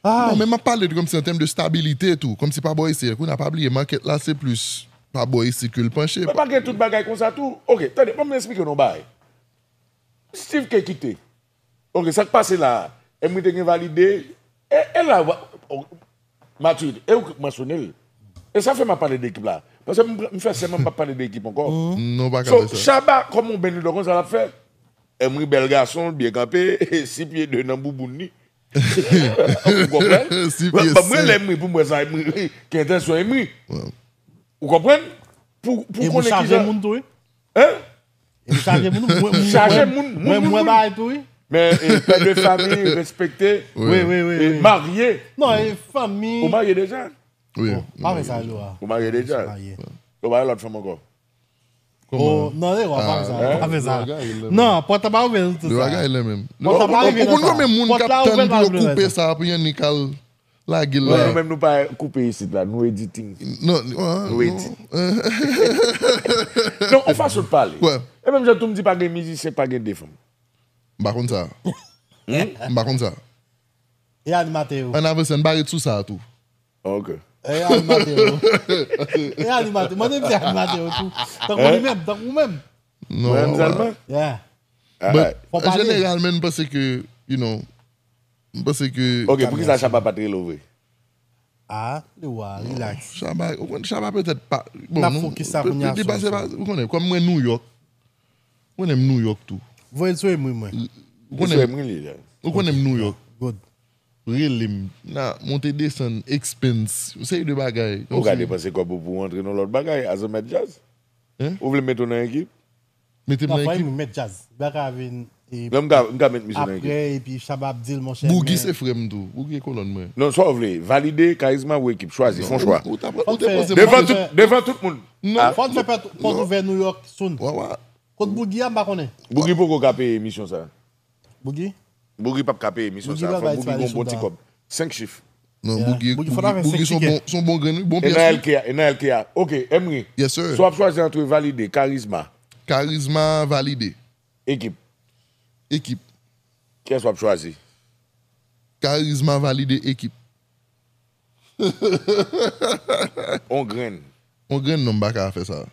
Non, men m ap pale de kòmsi an tèm de stabilite tou. Kòmsi pa bò isi, kounye a pa bliye, makèt la se plis pa bò isi ke l panche. Men pa gen tout bagay konsa tou. Ok, tande, ban m esplike nou yon bagay. Steve K kite. Ok, sa k pase la a? Emery te gen valide. E, e la, wa-, o, Maturity. E ou k mansyone l. E sa fè m ap pale de ekip la. Paske m, m fè sèman m p ap pale de ekip ankò. Non, pa ka fè sa. So, Shabba, kòm yon band leader konsa l ap fè. Emery bèl gason, l byen kanpe, sis pye de nan bouboun li. Ou konprann? Mwen lè m ri pou m wè sa, m ri, ki entansyon m ri. Ou konprann? Pou, pou konnen ki jan. Hein? E m chaje moun, mwen, mwen, chaje moun, moun, mwen, moun, mwen moun. Bagay tou, wi. Men, e, pè de fanmi, respekte. Wi, wi, wi, e wi. Marye. Non, e fanmi. Ou marye deja? Wi. Bon, pa fè sa, Laura. Ou marye deja? Ou pa gen lòt fanm ankò? Kòman? Oh, non, Laura, pa fè sa, pa fè sa. Non, pòt la pa ouvè tou sa. Pòt la pa rive nan sa. Ou konn konbyen moun k ap tann pou yo koupe sa, pou Yannick al lage l la. Non, nou menm nou pa koupe isit la, nou editing. Non, nou edit. Non, yon fason de pale. E menm jan tou m di pa gen mizisyen, pa gen de fanm. M pa konn sa. M pa konn sa. E animatè yo? Ann avanse, ann bare sou sa tou. Ok. E animatè yo? E animatè, mande m se animatè yo tou. Tankou li menm, tankou ou menm. Non. Mwen menm sèlman? Yeah. But, an jeneral, men, m panse ke, you know, m panse ke. Ok, poukisa Shabba pa t rele w vre? Ah, li wa, relax. Shabba, ou konn Shabba petèt pa. Bon, n ap fokis sa kounye a, li pa, se pa, ou konnen, kòm mwen New York. Ou konnen m New York tou. Voye l sou Emery mwen. Ou konnen m New York. Good. Rele m. Na monte desann, expense, yon seri de bagay. Ou ka depanse kòb ou pou w antre nan lòt bagay, as a mèt djaz. Ou vle m mete w nan ekip? Mete m nan ekip. Mèt djaz. Baka vin. Non, m ka, m ka met misye nan ekip. Apre, epi Shabba ap di l, monchè. Boogie se frè m tou. Boogie e kolòn mwen. Non, sa w vle. Valide, Karizma ou ekip. Chwazi, fè yon chwa. Ou, ou te panse devan tout, devan tout moun. Non. Fò n fè pòt ouvè New York soon. Kot Boogie a, m pa konnen. Boogie poko ka peye emisyon sa. Boogie? Boogie p ap ka peye emisyon sa. Fòk Boogie gen yon bon ti kòb. Senk chif. Non, Boogie, Boogie se yon bon, se yon bon grenn, wi, bon pyès, wi. E nan L K A, e nan L K A. Ok, Emery. Yes, sir. So w ap chwazi antre Valide, Karizma. Karizma, Valide. Ekip. Ekip. Kiyès w ap chwazi? Karizma, Valide, ekip. On grenn. On grenn, non, m pa ka fè sa.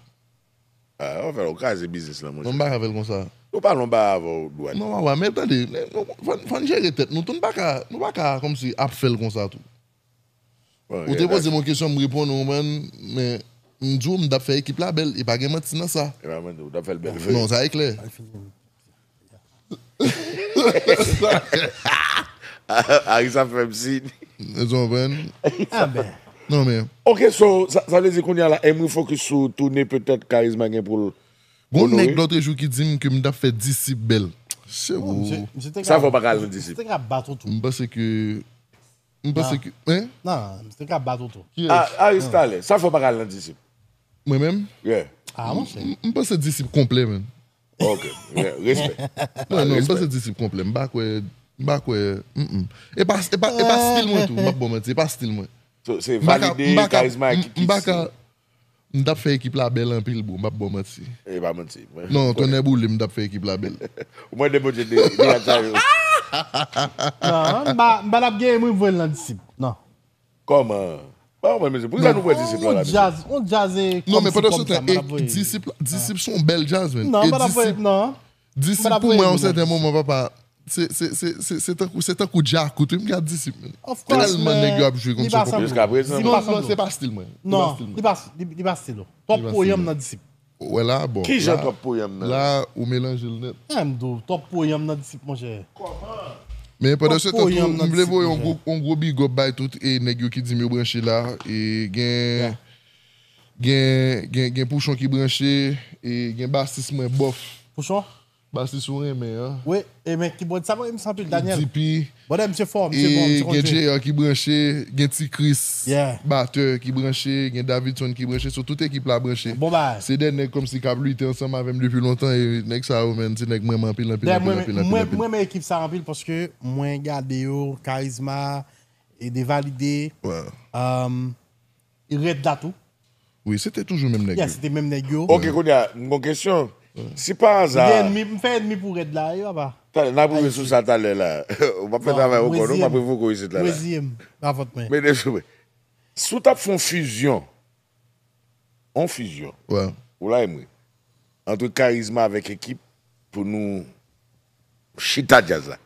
Ah, w ap fè l, w kraze biznis lan, monchè. Non, m pa ka fè l konsa. Nou pale yon bagay avè w, Dwayne. Non, papa, men tande, fò, fò n jere tèt nou tou, nou pa ka, nou pa ka kòmsi ap fè l konsa tou. Ou te poze m yon kesyon, m reponn ou, men, men m di w, m t ap fè ekip la bèl, e pa gen manti nan sa. E pa manti, ou t ap fè l bèl vre. Non, sa e klè. Aris ap fè m siy. Ou konprann? Ah ben. Non, men. Ok, so, sa, sa vle di kounye a la, Emery focus sou toune petèt Karizma gen pou l onore. Gon nèg lòtrejou ki di m ke m t ap fè Disip bèl. Se ou. Sa fè w pa ka al nan Disip. M panse ke, m panse ke, hein? Non, misye te ka bat ou tou. Kiyès? Ah, Aris talè. Sa fè w pa ka al nan Disip? Mwen menm? Yeah. Ah, monchè. M, m panse Disip konplè, menm. Ok, respè. Non, non, m panse Disip konplè. M pa kwè, m pa kwè, mm, mm. E pa, e pa, e pa stil mwen tou, m p ap ba w manti, e pa stil mwen. So, se Valide, Karizma, ki, ki stil? M pa ka, m t ap fè ekip la bèl anpil, bro, m p ap ba w manti. E pa manti. Non, tonnè boule m, m t ap fè ekip la bèl. Ou mande Bondye de, de sa yo. Non, m pa, m pa t ap gen mwen voye l nan Disip. Non. Kòman? Pa wè, mesye, poukisa nou pran Disip la la, mesye? On djaz, on djaz e. Non, men pandan se tan, e, Disip, Disip se yon bèl djaz, man. Non, pa t ap voye, non. Disip pou mwen, yon sèten moman, papa, se, se, se, se, se tankou, se tankou djakout, wi, m gad Disip, man. Tèlman nèg yo ap jwe konn se konpè. Jiska prezan. Non, non, se pa stil mwen. Non, li pa, li, li pa stil ou. Twòp pwoyèm nan Disip. Ou wè la, bon. Kijan twòp pwoyèm nan? La, ou melanje l nèt. M di w, twòp pwoyèm nan Disip, monchè. Men pandan se tan tou, m vle voye yon gwo, yon gwo big up bay tout, e, nèg yo ki di m yo branche la, e gen, gen, gen, gen Pouchon ki branche, e gen basis mwen, Bòf. Pouchon? Basis ou renmen an. Wi, e men kibòd sa mwen renmen sa anpil, Daniel. D P. Bòdè, misye fò, misye bon, misye konn jwe. E gen J R ki branche, gen Ti Kris, batè ki branche, gen Davidson ki branche, so tout ekip la branche. Bon bagay. Se de nèg kòmsi k ap lite ansanm avè m depi lontan, e nèg sa yo, man, se nèg m renmen anpil, anpil, anpil, anpil, anpil. Mwen renmen ekip sa anpil paske mwen gade yo, Karizma, e de Valide, um, Rèd la tou. Wi, se te toujou menm nèg yo. Yeah, se te menm nèg yo. Ok, kounye a, m gon kesyon. Si pa aza. M gen ènmi, m fè ènmi pou Rèd la, wi, papa. Talè, n ap rive sou sa talè la. Ou p ap fè travay ou ankò, non, m ap revoke w isit la, la. Reziye m, pa fòt mwen. Men de sou mwen. Si w t ap fè yon fizyon, yon fizyon, ou la, Emery, ant Karizma avèk ekip, pou nou chita djaz la.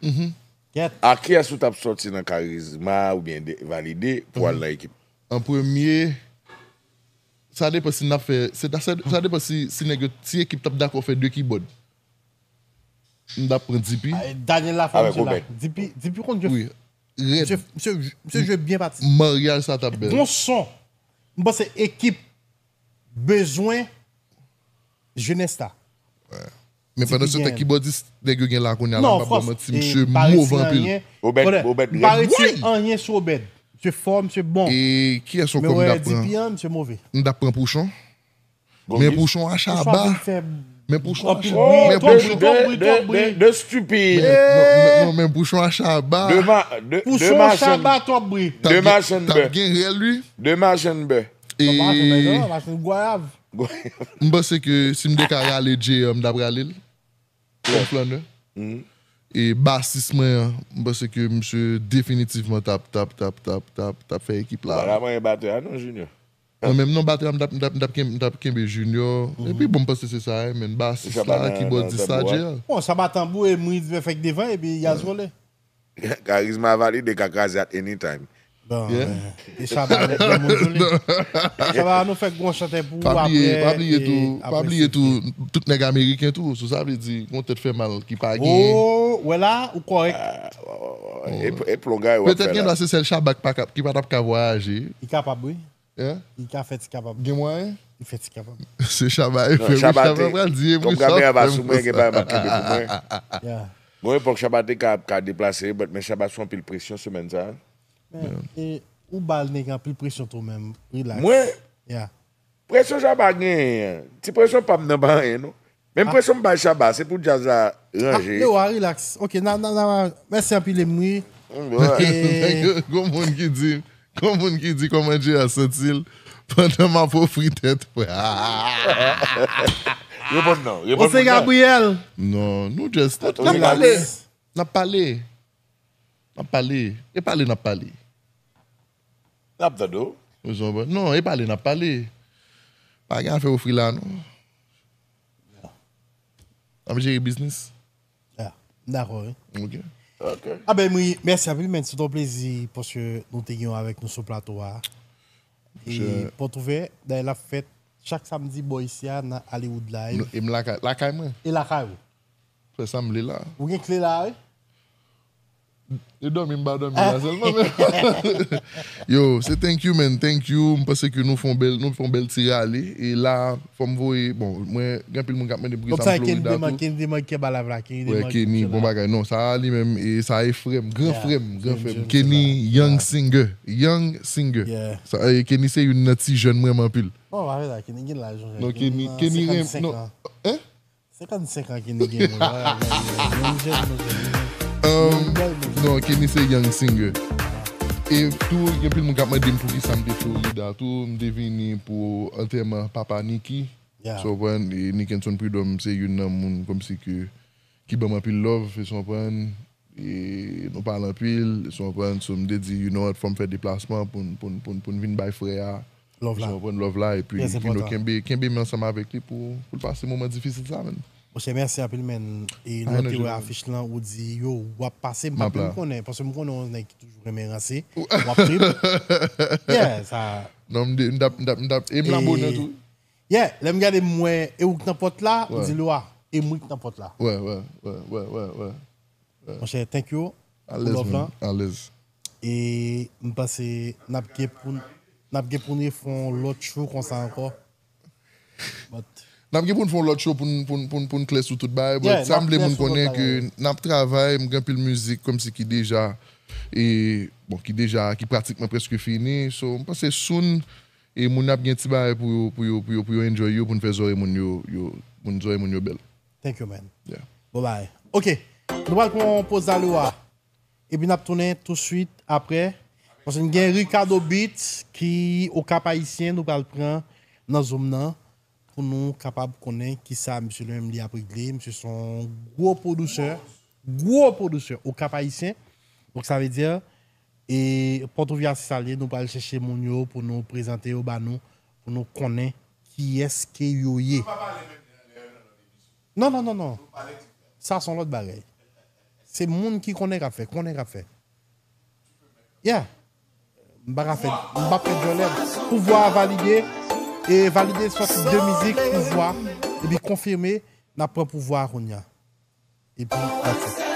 A kiyès ou t ap sòti nan Karizma oubyen de, Valide pou al nan ekip? An premye, sa depann si n ap fè, se ta, sa, sa depann si, si nèg yo, si ekip t ap dakò fè de kibòd. M t ap pran D P. Ah, Daniel Lafrance la. D P, D P konn jwe. Wi. rèd. Misye, misye, misye jwe byen pati. Maryaj sa t ap bèl. Bon son. M panse ekip bezwen jenès la. Men pandan se tan, kibòdis nèg yo gen la kounye a la, m p ap ba w manti, misye move anpil. Obed, Obed, m pa retire anyen sou Obed. Misye fò, misye bon. E kiyès ankò m t ap pran? D P an, misye move. M t ap pran Pouchon. Men Pouchon a Shabba. Men Pouchon a Shabba. Men Pouchon. De stupid. Non, men Pouchon a Shabba. Pouchon a Shabba, twòp bri. De machann bè. T ap gen rèl, wi. De machann bè. E machann gwayav. M panse ke si m te ka rale Jay an, m t ap rale l. Kòm flannè. E basis mwen an, m panse ke misye definitivman t ap, t ap, t ap, t ap, t ap, t ap fè ekip la. Ou pa ka manyen batè a non, Junior. Mwen menm non, batè a, m t ap, m t ap, m t ap kenbe, m t ap kenbe Junior. Epi bon, m panse se sa, men basis la, kibòdis la, Jay. Bon, Shabba tanbou e mwen fèk devan, epi Yaz vole. Karizma valide ka kraze at any time. Bon, e Shabba, lè gen moun sou li. Shabba, nou fè gwo chante pou ou apre. Pa bliye tou, pa bliye tou, tout nèg ameriken tou, so sa vle di, gon tèt fè mal ki pa genyen. Oh, wè la, ou kòrèk. E plonga yo ap fè la. Petèt gen dwa se sèl Shabba ki pa t ap ka vwayaje. Li kapab, wi. Li ka fè ti kapab. Gen mwayen? Li fè ti kapab. Se Shabba e fè, wi, Shabba pral di, e mwen sa fè m konsa. Gon epòk Shabba te ka, ka deplase, but men Shabba sou anpil presyon semèn sa. Men, e, ou ba l nèg anpil presyon tou menm. Relax. Mwen? Yeah. Presyon Shabba genyen an. Ti presyon pa m nan pa anyen, non. Menm presyon m bay Shabba, se pou djaz la ranje. Lewa, relax. Ok, na, na, na, mèsi anpil, Emery. Gon moun ki di, gon moun ki di kòman Jay a santi l pandan m ap ofri tèt. Reponn non, reponn non. Gabriel. Non, nou just, n ap pale. N ap pale. N ap pale. E pale, n ap pale. N ap tande w. Ou konprann? Non, e pale, n ap pale. Pa gen afè ofri la, non. N ap jere biznis. Ah, m dakò, wi. Ok. Ok. Ah ben, wi, mèsi anpil, men se yon plezi paske nou te gen w avèk nou sou plato a. E pòt ouvè, dayè l ap fèt chak samdi bò isi a nan Hollywood Live. E m lakay, lakay mwen. E lakay ou. Fè sa m vle la. Ou gen kle la, wi? E dòmi m pa dòmi la sèlman, men. Yo, se thank you, man, thank you. M panse ke nou fè yon bèl, nou fè yon bèl ti rale. E la, fò m voye, bon, mwen, gen anpil moun k ap mande poukisa m Florida tou. Kenny te manke ba live la, Kenny te manke. Kenny, bon bagay. Non, sa a li menm, e sa e frè m, gran frè m, gran frè m. Kenny, young singer, young singer. Sa, e, Kenny se youn nan ti jèn mwen renmen anpil. Non, pa fè sa, Kenny gen laj, non, Kenny, Kenny, senkannsenk an. Hein? Senkannsenk an Kenny gen, mwen pa ka gade, menm jèn, mwen jèn. Non, Kenny se young singer. E tou, gen pil moun k ap mande m poukisa m te Florida tou, m te vini pou antèman papa Nicky. So, konprann, e Nickenson Prud'homme se youn nan moun kòmsi ke, ki ban m anpil love, so, konprann. E nou pale anpil, so, konprann, so, m te di, you know what, fò m fè deplasman pou n, pou n, pou n, pou n vin bay frè a, so, konprann, love la, epi, you know, kenbe, kenbe men ansanm avèk li pou, pou l pase moman difisil sa, man. Monchè, mèsi anpil, man. E lè w te wè afich lan, ou di, yo, w ap pase, m pa t menm konnen, paske m konnen w yon nèg ki toujou renmen ranse, w ap trip. Yeah, sa. Non, m de, m t ap, m t ap, m t ap, e m la bonè tou. Yeah, lè m gade m wè Ewouk nan pòt la, m di Lwa, e m wi k nan pòt la. Wè, wè, wè, wè, wè, wè. Monchè, thank you pou love lan. Alèz, man, alèz. E m panse n ap gen pou n, n ap gen pou n refè yon lòt show konsa ankò. But n ap gen pou n fè yon lòt show pou n, pou n, pou n, pou n klè sou tout bagay, but sa m vle moun konnen ke n ap travay, m gen anpil mizik kòmsi ki deja, e, bon, ki deja, ki pratikman prèske fini. So, m panse soon, e moun ap gen ti bagay pou yo, pou yo, pou yo, pou yo enjoy yo, pou n fè zòrèy moun yo, yo, moun, zòrèy moun yo bèl. Thank you, man. Yeah. Bon bagay. Ok. Nou pral pran yon poz la, Lwa. Epi n ap tounen touswit aprè. Paske n gen Ricardo Beats ki Okap Ayisyen, nou pral pran nan Zoom nan pou nou kapab konnen kisa misye li menm li ap regle. Misye se yon gwo pwodisè, gwo pwodisè Okap Ayisyen. Donk sa vle di, e, Pòtovi a se sa l ye, nou pral chèche moun yo pou nou prezante yo ba nou, pou nou konnen kiyès ke yo ye. Non, non, non, non. Sa se yon lòt bagay. Se moun ki konnen k ap fè, konnen k ap fè. Yeah. M pa ka fè, m p ap fè djòlè. Pouvwa a valide, e valide sòti de mizik, pouvwa, epi konfime, n ap pran pouvwa a kounye a. Epi, that's it.